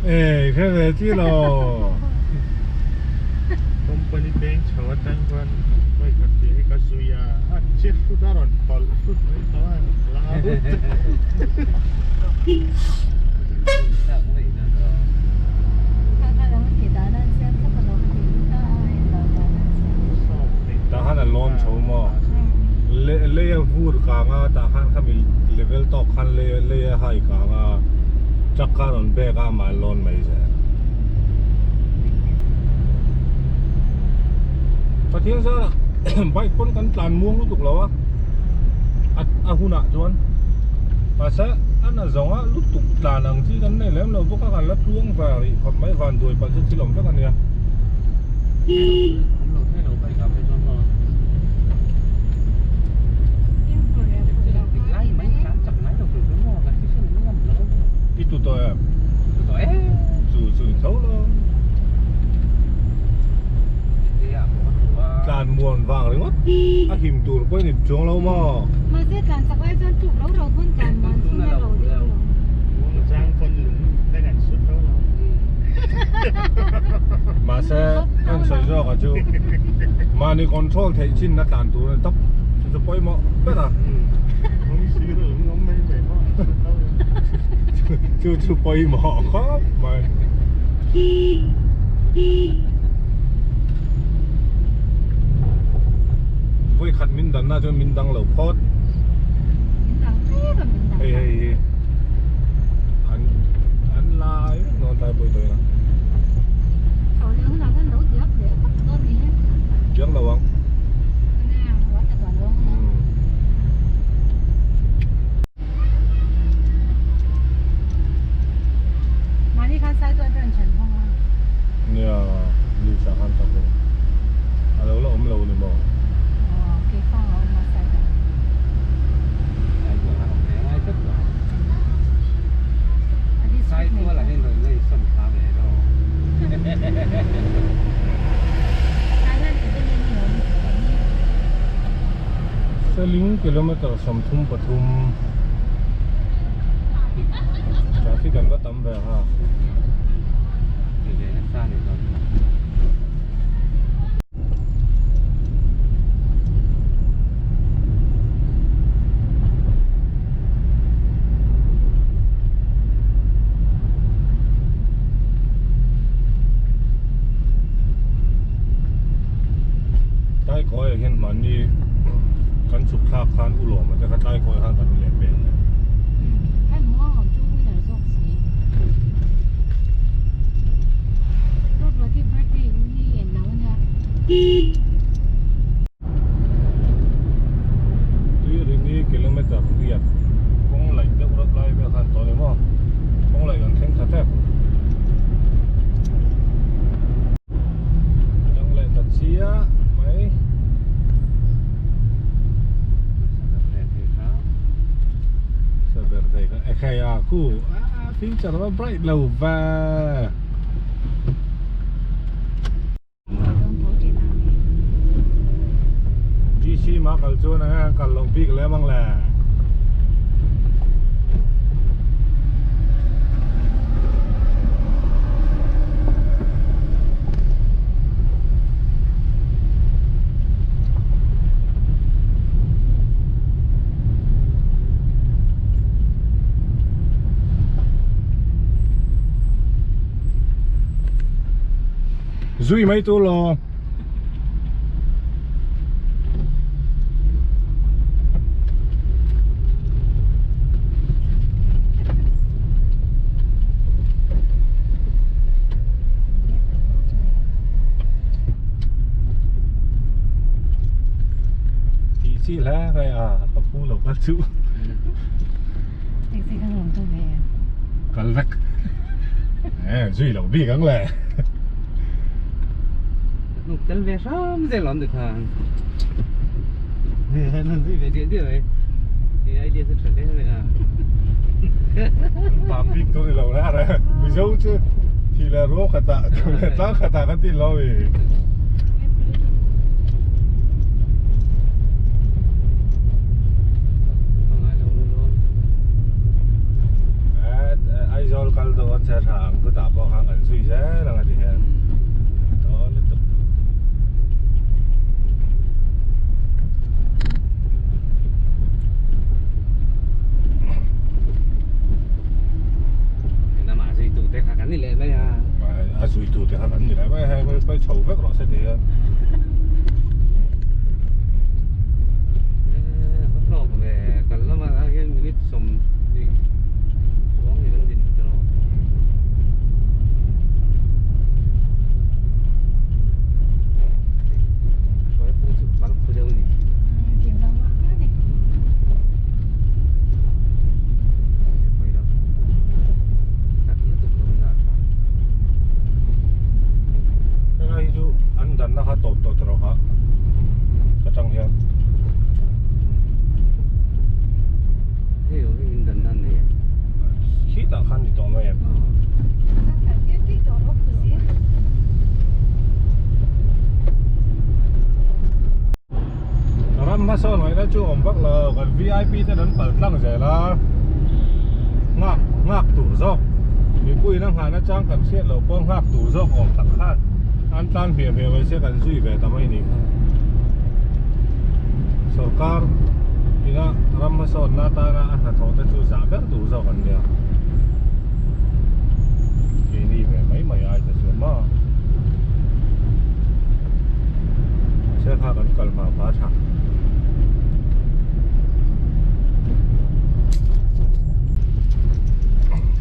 Ei hre ve chi lo. Company peng chho atang chuan vawikhat tih hi ka zui a, a chi hrut a rawn tawlh hrut mai tawh a, hlau Tah khan a lawn chho maw? Lei a vur kang a, tah khan khami level tawk khan lei a hai kang a, truck kha a rawn bag a amah a lawn mai zel. Pathian zara bike pawn kan tlan muang lutuk lo a, a hunah chuan mahse a na zawng a lutuk tlan ang chi kan nei lem lo bawk a, kan la tluang ve rih khawp mai van duai palh chu thil awm vek a nia. I tu tawh em? Chu chu in tho lo. Tlan muan vang ringawt a him tur pawh in ip chuang lo maw? Mahse tlan chak lai chuan tluk lo ro pawn tlan muan chu na ro deuh lo. Chang pawn lung vek an sut tho lo. Mahse kan sawi zawk ah chu mahni control theih chin na tlan tur a ni tawp chu chu pawimawh ber a. Kawng sir a lung awm mai mai maw an sut tho lo. Chu chu pawimawh khawp mai. Vawi khat min dan na chuan min dang lo phawt. Min dang tlem a min dang. Hei hei hi an an lai vek dawn tlai pawi tawh ila. Chho leh hunah khan lo diak leh vak dawn ni he. Diak lo ang. Nia, ruah ta duah lo ang a. Mahni khan sai chuan rawn then hawng a. Nia, news ah khan ka hmu. A lo la awm lo ni maw? Aw, keifang a awm a sai dan. A district nei Thailand Evelyn ni awm ni. Seling kilometer 33 traffic an va tam ve ha. Tlaikawi ah hian mahni kan chhuk thlak khan u lawm a te kha tlaikawi khan kan leh peng leh. Tuirini kilometer riat kawng laih deuh reuh lai vel khan tawh a ni maw kawng laih kan thleng tha tep a dang leh ta chiah mai. Saber thei kha ekhei a khu a future va bright lo ve. GC ma kal chuan enge an kal loh bik lem ang le. Zui mai tur lo. Tih chi hle mai a ka pu lo kal chu. Taxi kha nuam tu ve em? Kal vek. Eh zui lo bik ang le. Nuk tel ve hram zel awm tikhan. Nan zui ve diah diah mai. He idea chu tha hle mai a. Tam bik tur ni lo le are. Mizo chu thi le ruam khatah tlang khatah kan ti lo i. Aizawl kal. kal dawn che tha ang chutah pawh khan kan zui zel ang a ti hian dawn lutuk. Lamah zuitu te kha kan ni leh mai a. A zuitu te kha kan ni leh mai a hei hawi chho vek rawh se ti hian. Hlawk ve kan lamah hian minute 20 chuang ni kan din tawh. Helai hi chu an danna kha tawp tawh tawh kha ka tang hian. Khitah khan ni tawh mai em? Ram hmasawn ngaihna chu awm vak lo, kan vip ten an pal tlang zel a, nghak nghak tur zawk mipuiin a nghahna chang kan hriat loh pawh nghak tur zawk awm tak khan an tlan hmiah hmiah mai se kan zui ve ta mai ni kha. Sorkar ina ram hmasawnna atana a hnathawh te chu zah ber tur zawk an nia. Keini ve mai mai ai te chuan maw. Mahse kha kan kal hma hma tha.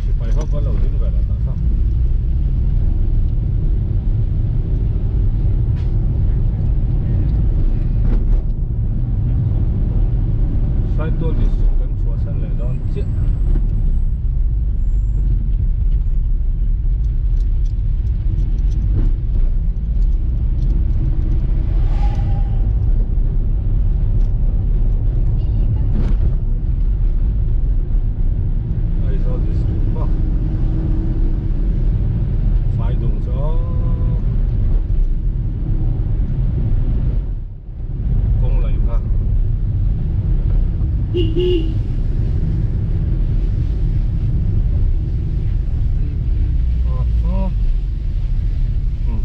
Sipai ho pawh an lo ding ve leh tawh saw. Saitual district kan chhuahsan leh dawn chiah. Aizawl district maw Faidung chu aw kawng laih kha.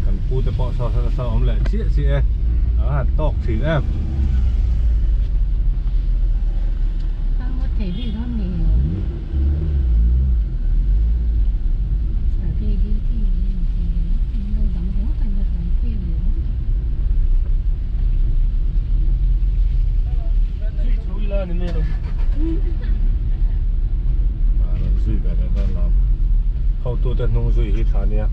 Kan pu te pawh saw saw saw awm leh chiah chiah e a han tawk thin em. Zui ve leh dawn lo hotute hnung zui hi tha nia.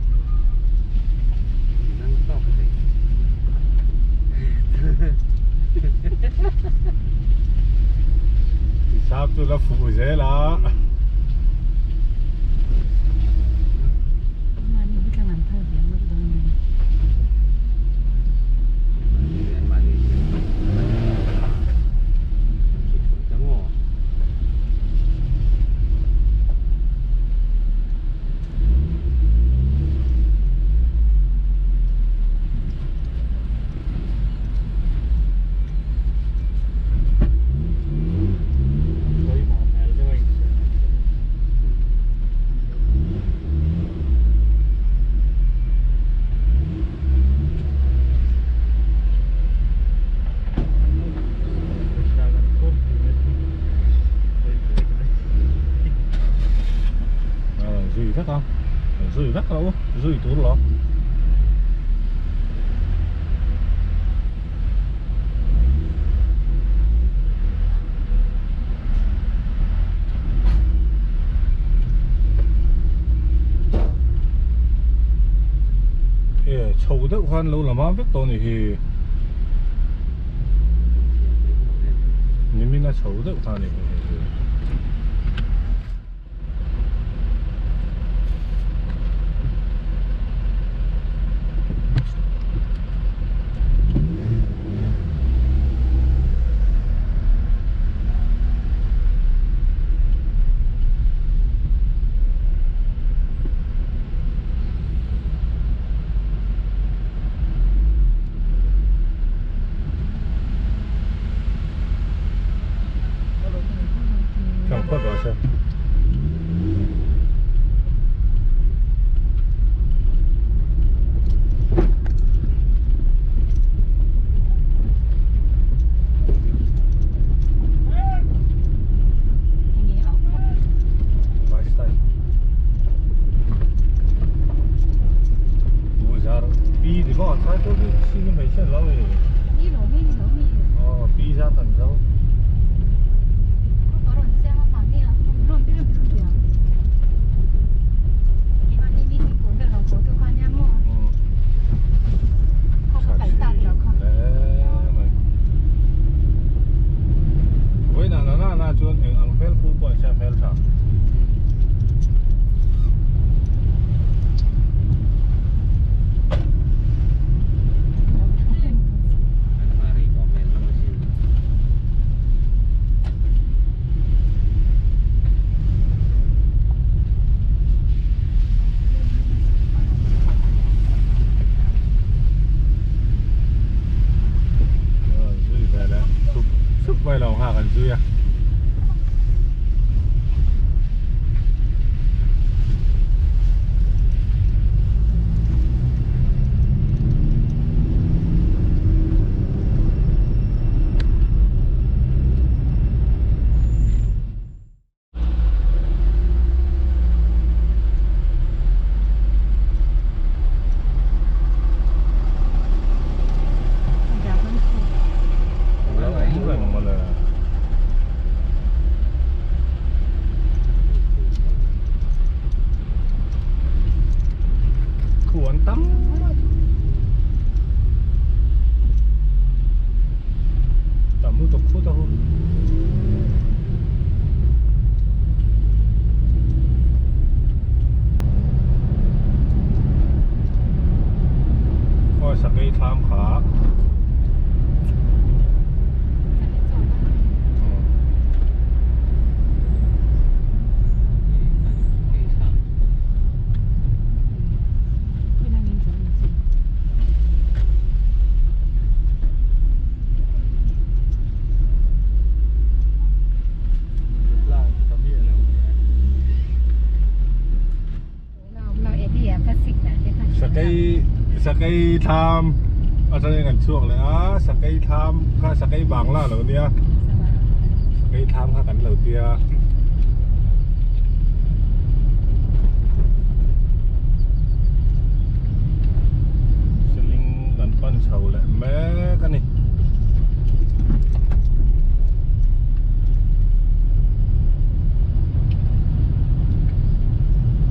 Hisap chu la fuh zel a. Zui vek a zui vek lo zui tur lo. E chho deuh khan lo la mam vek tawh a ni hi nimin a chho deuh kha a ni hi. Chu hi hmeichhia an lo ni. Aw pi zan kan zo. Vawiinah na na na chuan eng ang hmel pu pawh an siam hmel tha. Zui ve leh sup sup mai lo nghak an zui a. Khu an tam tam lutuk khut a hu. Aw sakei thlam kha. Sakei sakei thlam atangin kan chhuak leh a sakei thlam kha sakei bangla a lo nia sakei thlam kha kan lo tia. Seling kan pan chho leh mek a ni.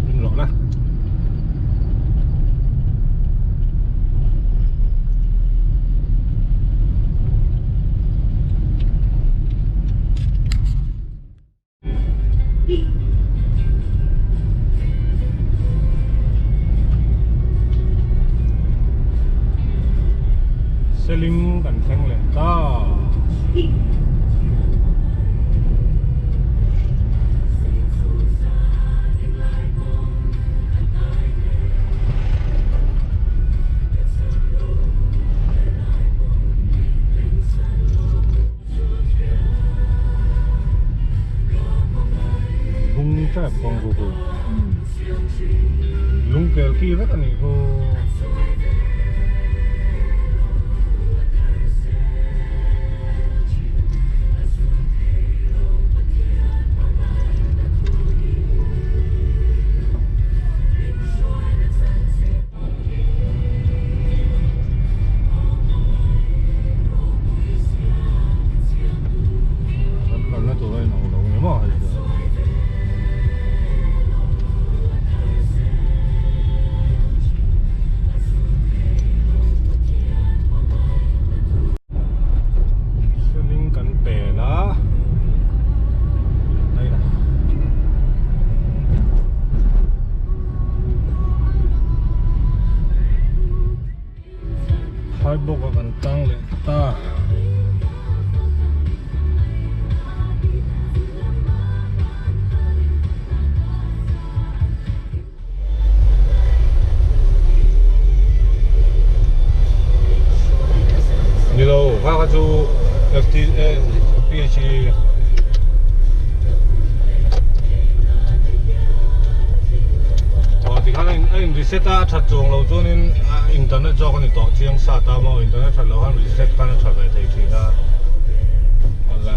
Rinloh na. Seling kan thleng leh ta. Bung tep kawng ru ru. Lung kel ki vek a nih khu. Kan kalna tur a inang lo ni maw hei chu. Seling kan pel a. Phai bawk a kan tang leh ta. Ni lo kha kha chu FT PHE Aw tikhan a in reset a a that chuang lo chuanin internet zawk a ni tawh chiang sa ta maw internet that loh khan reset khan a tha ve thei thin a awle.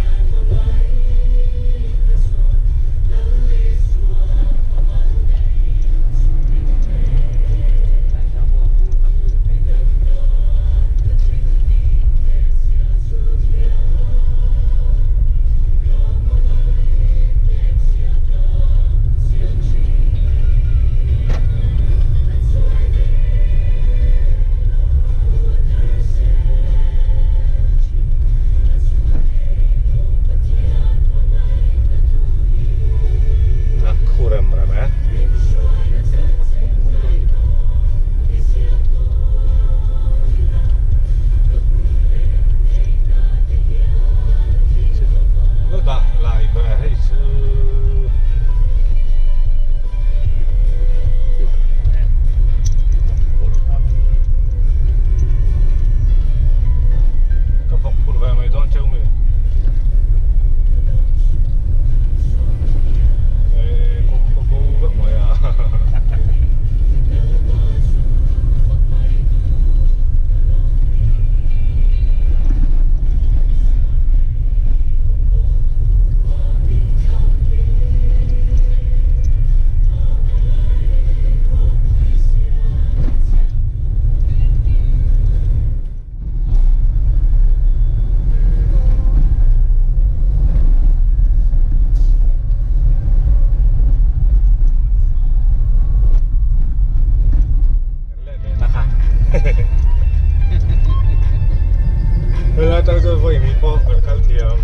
atang chuan vawi hnih pawh kan kal thiam.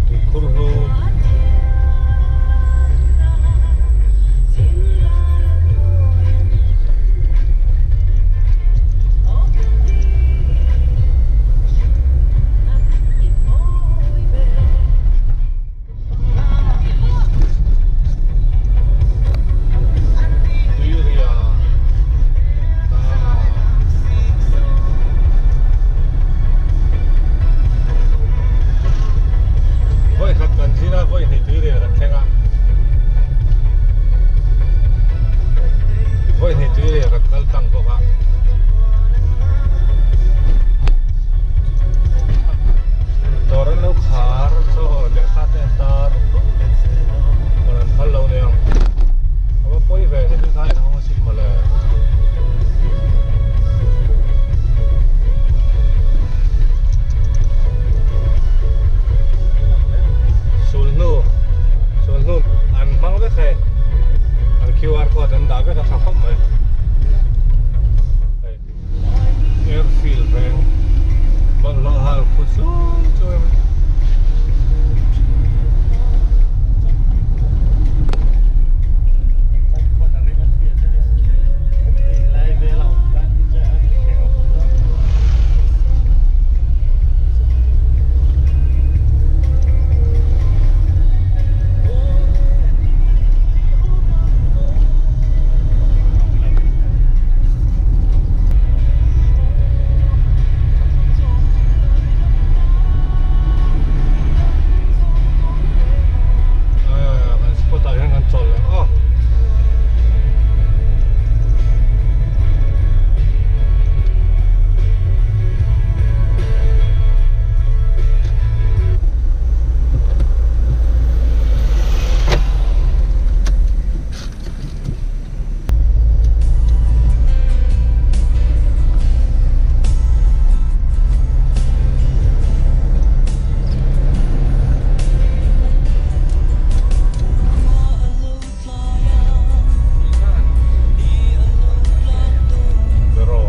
Tuikhur hnu Tuiria Vawi khat kan zin a, vawi hnih tuiria kan thleng a. Vawi hnih tuiria kan kal tlang bawk a. Dawr an lo khar chaw lehkha te an tar rawn an phal lo nia. A va pawi ve ni kha in hawng asin mawle. Sulhnu sulhnu an hmang vek hei an QR code an dah vek a tha khawp mai. Hei airfield reng bawlhhlawh hal khu chul chul a ni. Kan spot ah hian kan chawl leh aw. Pero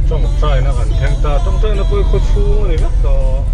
Tawngtaina kan thleng ta, tawngtaina pawh hi khaw chhung a ni vek tawh.